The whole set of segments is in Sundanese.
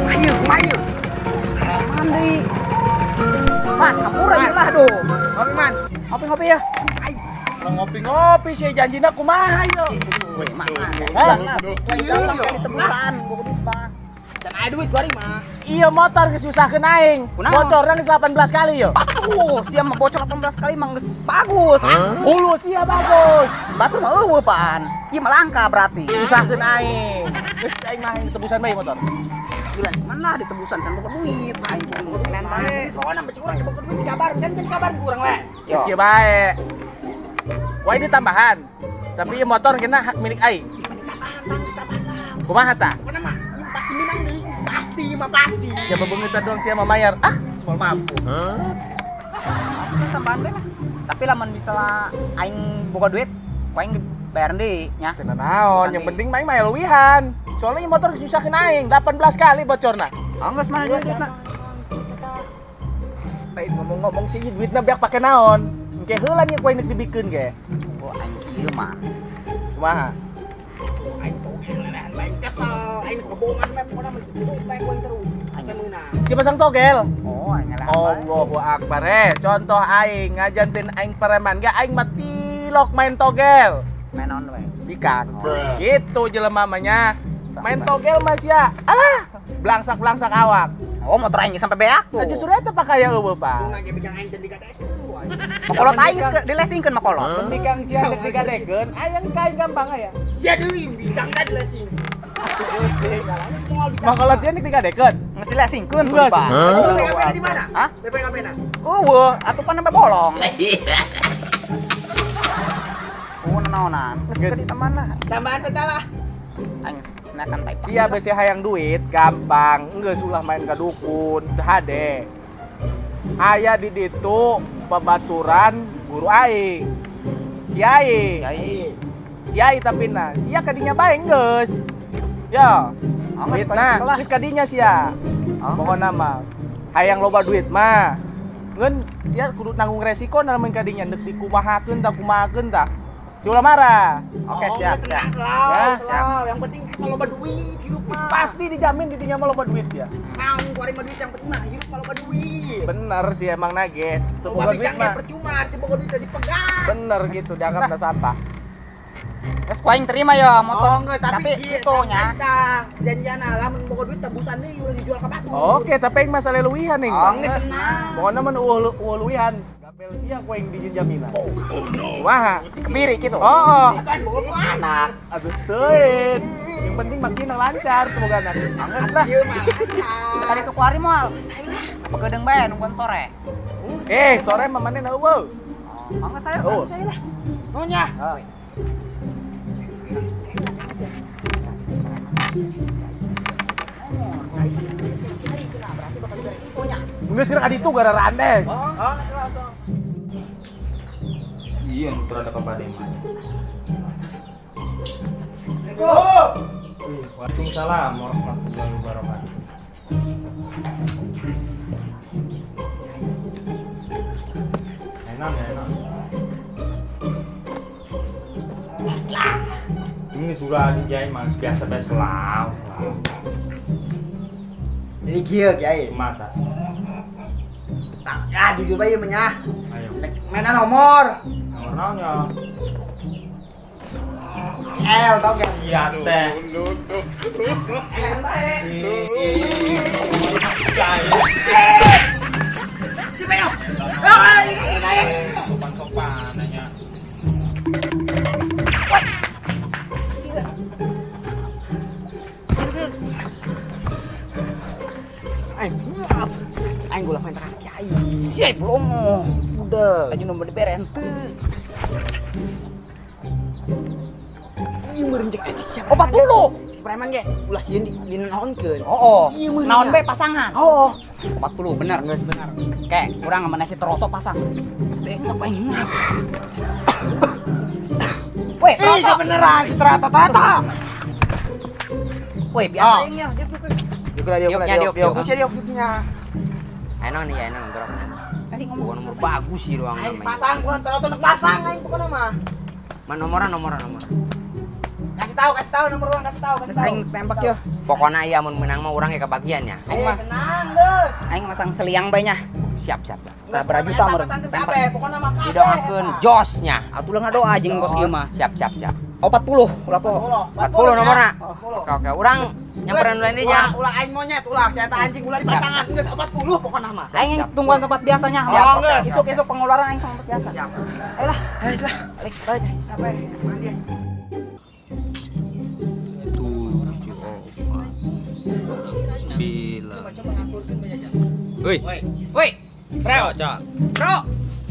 Ayo, ayo. Preman deui. Man, hampura ieu lah duh. Ngopi, Man. Ngopi-ngopi ya. Ngopi-ngopi sih janjina kumaha yo. Weh, man. Lah, ditebusan, boga duit mah. Dan aya duit bari mah. Iya motor geus nyusahkeun aing. Bocorna geus 18 kali yo. Atuh, sia mah bocor 18 kali mah geus bagus. Hulu sia bagus. Batur mah eueuh pan. Ieu mah langka berarti. Nyusahkeun aing. Geus aing mah ditebusan bae motor. Gila, mana ditebusan can boga duit. Aing kudu sekalian bae. Pokona mah curang boga duit dikabarin kan can dikabarin kurang we. Geus kieu bae. Wah ini tambahan. Tapi ieu motor kena hak milik aing. Kumaha tah? Pokona mah pasti minang deui, pasti mah pasti. Ya bebeungeut doang sia mah mayar. Ah, moal mampu. Tambahan bae lah. Tapi lamun misalnya aing boga duit, ku aing bayar deui nya. Teu naon, yang penting mah aing mah leuwihan. Soalnya motor nyusahkeun aing 18 kali bocorna. Oh, geus mana duitna? Lain ngomong-ngomong sih duitna beak pake naon? Engke heula nya ku aing nek dibikeun ge. Oh, aing kieu mah. Kumaha? Aing togel lelehan aing kesel, aing kebohongan mah pokona mah bohong bae ku aing terus. Aing meunang. Si pasang togel. Oh, aing ngelehan bae. Allahu akbar. Contoh aing ngajantin aing preman ge aing mah tilok main togel. Main naon we? Bikang. Gitu jelema mah nya. Main togel mah sia. Alah, blangsak-blangsak awak. Oh, motor aing sampai beak tuh. Justru eta pakaya eueuh, Pak. Bunga ge bikang aing teu digadekeun. Makolot aing geus dilesingkeun makolot. Bikang sia geus digadekeun, aya geus ka aing gampang aya. Sia deui bikang ka dilesing. Makolot sia geus digadekeun. Geus dilesingkeun tuh, Pak. BPKB di mana? Hah? BPKB na? Eueuh, atuh pan sampai bolong. Oh, naonan. Geus ke di taman lah. Tambahan beta lah. Aing nakan type. Sia besi hayang duit gampang, geus ulah main ka dukun, teu hade. Aya di ditu pebaturan guru aing. Kiai. Kiai. Kiai tapi na sia kadinya bae geus. Ya. Duitna geus kadinya sia. Pokona mah hayang loba duit mah. Ngeun sia kudu nanggung resiko na lamun kadinya deuk dikumahakeun tah kumahakeun tah. Si ulah marah. Oke, siap, siap. Ya, siap. Yang penting asal loba duit hidup mah. Pasti dijamin di dinya mah loba duit sia. Naon ku ari mah duit yang penting mah hidup mah loba duit. Bener sih emang nage. Teu boga duit mah percuma, teu boga duit dipegang. Bener gitu, dianggap na sampah. Geus ku aing terima ya motor. Oh, enggak, tapi kitu nya. Janjiana lamun boga duit tebusan deui ulah dijual ka batur. Oke, tapi aing masalah leuwihan nih. Oh, geus tenang. Pokona mah eueuh leuwihan. Gabel sia ku aing dijin jaminan. Oh no. Wah, kebiri gitu. Oh. Kan boga anak. Aduh teuing. Yang penting makin lancar tuh boga anak. Geus lah. Kali itu ku ari moal. Pegedeung bae nungguan sore. Sore mah maneh eueuh. Oh, geus saya, saya lah. Nuhun ya. Geus sirah ka ditu gara randeng. Oh, iya, nu terada ka mah. Waalaikumsalam warahmatullahi wabarakatuh. Enak ya, enak. Ini sudah dijahit mas, biasa-biasa lah. Ini kieu kiai. Mata. Ya jujur bae menyah. Ayo. Mainan nomor. Nomor naonnya? L tau gak? Iya teh. Si Peo. Sopan-sopan nanya. Aing aing ulah main terang kiai. Siap belum. Udah. Laju nomor dibere henteu. Ieu meureun cek cek siapa? 40. Cek preman ge. Ulah sieun di naonkeun. Oh. Ieu meureun. Naon bae pasangan. Oh. 40 bener. Geus bener. Kayak kurang sama nasi teroto pasang. Teh ngapain ngap. Weh, Ih, beneran si teroto. Weh, biasa aing ya. Diuk diuk. Diuknya. Enak nih ya, enak nonton. Kasih ngomong nomor bagus sih doang namanya. Pasang gua teroto nek pasang aing pokona mah. Man nomoran. Kasih tahu nomor uang, kasih tahu. Terus aing tembak ya. Pokona ieu amun meunang mah urang ge kabagian nya. Aing mah tenang geus. Aing masang seliang bae nya. Siap siap. Tah berajuta meureun. Pokona mah didoakeun josnya. Atuh lah ngadoa jeung kos ieu mah. Siap siap siap. 40 ulah poho. 40 nomorna. Oke oke urang nyamperan lain deui nya. Ulah aing monyet ulah sia eta anjing ulah di pasangan geus 40 pokona mah. Aing tungguan tempat biasanya. Isuk-isuk pengeluaran aing tempat biasa. Siap. Ayolah. Ayolah. Balik balik. Sampai mandi. 7 4 9. Woi. Woi. Bro, cok. Bro.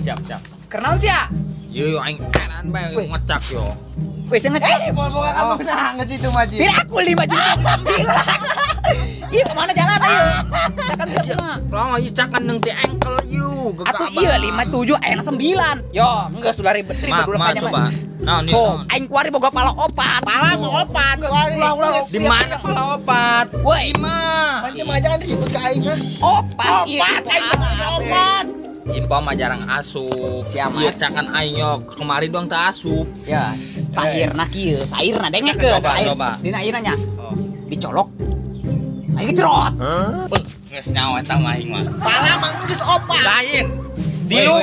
Siap, siap. Kenaon sia? Yo aing kanan bae ngecak yo. Woi, sing ngecak. Mau boga kamu menang ke situ Maji. Biar aku 5 juta 9. Ih, kemana jalan ayo? Cakan siap mah. Plong ieu cakan nang ti engkel yu. Atuh iya 5 7 aya 9. Yo, geus ulah ribet ribet ulah panjang. Coba. Naon ieu? Oh, aing kuari boga pala opat. Pala mau opat. Ulah-ulah. Di mana pala opat? Woi, 5. Pan sia mah jangan ribut ke aing mah. Opat. Opat aing opat. Impo mah jarang asup. Siapa? Ieu cakan aing yo kemarin doang teu asup. Ya, sairna kieu, sairna dengekeun. Coba, coba. Dina airna nya. Dicolok. Aing cerot. Geus nyawa eta mah aing mah. Pala mah geus opat. Lain. Dilu.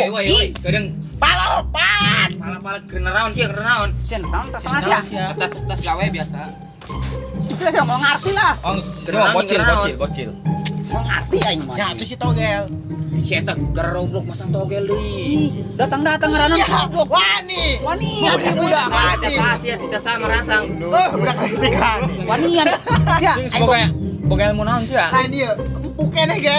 Kedeung pala opat. Pala-pala keur naon sih, keur naon? Sieun naon tas salah sia. Tas gawe biasa. Sia sia mau ngarti lah. Oh, semua bocil, bocil, bocil. Mau ngarti aing mah. Ya, itu si togel. Si eta geroblok masang togel deui. Datang-datang ngaranna goblok. Wani. Wani, budak wani. Pasti tidak sama rasang. Budak tiga. Wani. Sia, sing boga boga ilmu naon sia? Lain ieu, empuk keneh ge.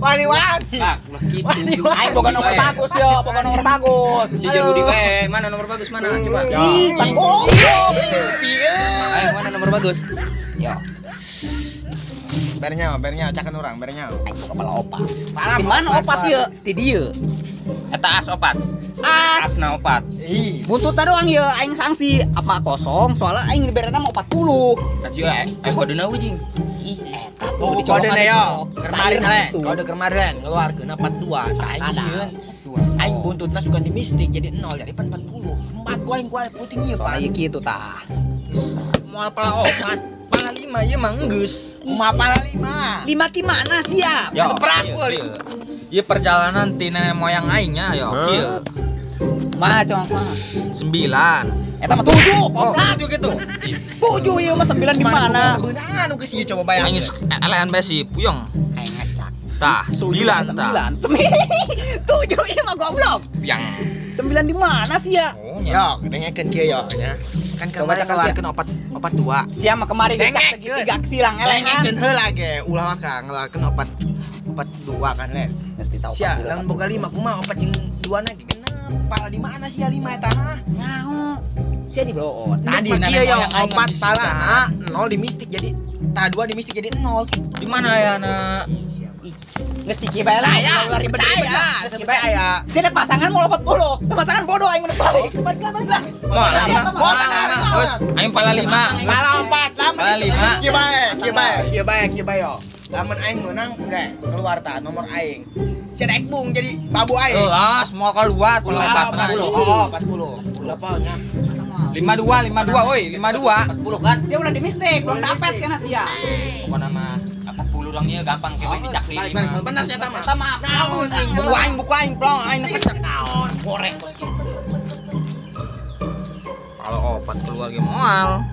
Wani-wani. Ah, ulah kitu. Aing boga nomor bagus yo, boga nomor bagus. Si Jerudi we, mana nomor bagus mana coba. Ih, pan goblok. Ayo mana nomor bagus? Yo. Bernya, bernya, cakan orang, bernya. Aing boga pala opat. Di mana opat ieu? Di dieu. Eta as opat. As. Asna opat. Ih, buntutna doang ieu aing sanksi apa kosong soalnya aing diberena mah 40. Tah ieu aing kodena ujing. Ih, eta oh, kodena yo. Kemarin le, kode kemarin ngeluarkeun 42. Tah aing sieun. Aing buntutna suka di mistik jadi 0 jadi pan 40. 4 ku aing ku puting ieu pan. Soalnya kitu tah. Moal pala opat. Pala 5 ieu mah enggeus. Kumaha pala 5? 5 ti mana sia? Yo, ieu perjalanan ti nenek moyang aing nya yo kieu. Kumaha cong kumaha? 9. Eta mah 7, goblok. 7 gitu. 7 ieu mah 9 di mana? Beunangan nu geus ieu coba bayangkeun. Aing geus elehan bae si puyeng. Aing ngecak. Tah, 9 tah. 9. 7 ieu mah goblok. Puyeng. 9 di mana sih ya? Yo, dengekeun kieu yo nya. Kan kemarin ngeluarkeun 4 4 2. Sia mah kemarin ngecak segitiga silang elehan. Dengekeun heula ge, ulah waka ngeluarkeun 4 4 2 kan le. Geus ditahu. Sia lamun boga 5 kumaha 4 jeung 2 na genep. Pala di mana sia 5 eta hah? Nyaho. Sia di bloon. Tadi kieu yo 4 pala na 0 di mistik jadi tah 2 di mistik jadi 0 gitu. Di mana ya na? Geus kieu bae lah, ulah ribet-ribet lah. Geus kieu bae aya. Sia pasangan mau 40. Pasangan bodoh aing mun balik. Balik lah, balik lah. Moal terus aing pala 5. Pala 4 lamun pala 5. Kieu bae, kieu bae, kieu bae, kieu bae yo. Lamun aing meunang ge keluar tah nomor aing. Sia daek bung jadi babu aing. Geus moal keluar pala 40. Oh, 40. Ulah poho nya. 52 52 woi, 52. 40 kan? Sia ulah di mistik, belum dapet kana sia. Pokona mah 40 dong ieu gampang kewe dicak deui. Balik bener sia eta mah. Naon buka aing plong aing ngecak. Naon goreng kos kieu. Kalau opat keluar ge moal.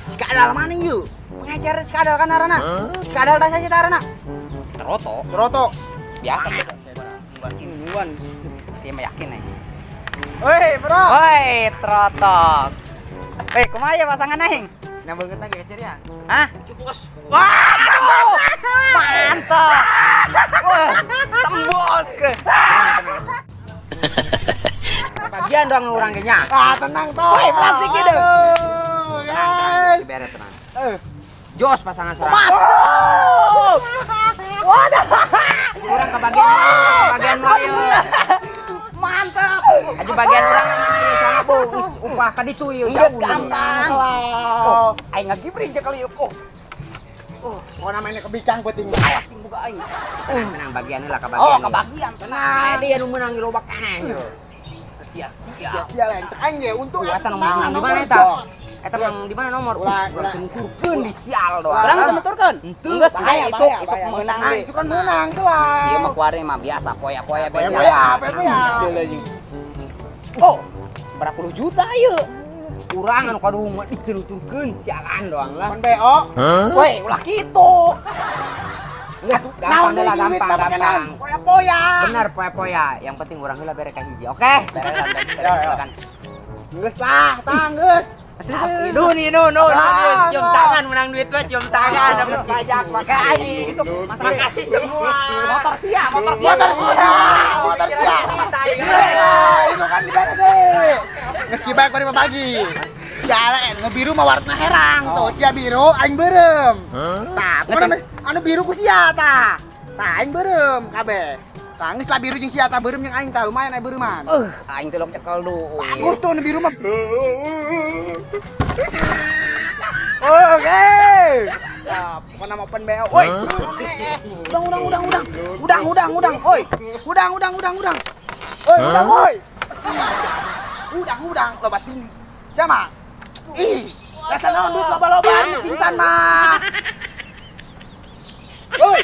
Si kadal mana ieu? Pengajar si kadal kan arana. Si kadal tah sia arana. Teroto. Teroto. Biasa. Mingguan. Dia mah yakin aing. Woi, bro. Woi, terotok. Woi, kumaha ya pasangan aing? Nyambungkeun lagi kecirian. Hah? Cukos. Wah! Mantap. Wah, tembus ke. Bagian dong urang ge nya. Ah, tenang toh. Woi, plastik itu. Guys. Beres tenang. Jos pasangan serang. Masuk. Waduh. Urang kebagian mah ieu. Mantap. Aja bagian urang mana ieu soalna bu geus upah ka ditu ieu Geus gampang. Oh, aing ngagibring je kali ieu. Oh. Oh, mau namanya kebicang penting. Awas ting buka aing. Tenang bagian heula ka bagian. Oh, kebagian tenang. Dia nu meunang loba keneh. Sia-sia. Sia-sia lain. Cek aing ge untung eta nomor di mana eta? Eta di mana nomor? Ulah cengkurkeun di sial doang. Urang teu nuturkeun. Geus aya isuk isuk meunang deui. Isuk kan meunang lah. Ieu mah kuari mah biasa poya-poya poya. Oh, berapa puluh juta ieu? Urang anu kaduhung mah diceluturkeun sialan doang lah. Pan BO. Weh, ulah kitu. Geus gampang lah, gampang. Poya-poya. Benar poya-poya. Yang penting urang heula bere ka hiji. Oke? Bere lah. Geus lah, tang geus. Nuhun nuhun serius cium tangan menang duit mah cium tangan dapat pajak makasih. Makasih semua. Motor sia, motor sia. Motor sia. Itu kan dibere deh. Geus ki bae kuari pagi. Sia nu biru mah warna herang tuh, sia biru aing beureum. Tah, anu biru ku sia tah. Tah aing beureum kabeh. Tah geus lah biru jeung sia tah beureum jeung aing tah lumayan aya beureuman. Aing teh lok cekel duit. Bagus tuh nu biru mah. Oke. Ya, pokoknya mau open BO. Woi. Udang. Udang. Oi. Udang. Oi, udang woi. Udang loba tinggi. Siapa? Ih, rasa naon duit loba-loba pingsan mah. Woi.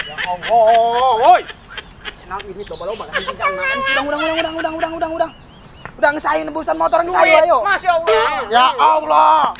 Ya Allah, woi. Naon ini loba-loba kan pingsan mah. Udang. Udang saing nebusan motor geus ayo. Masya Allah. Ya Allah.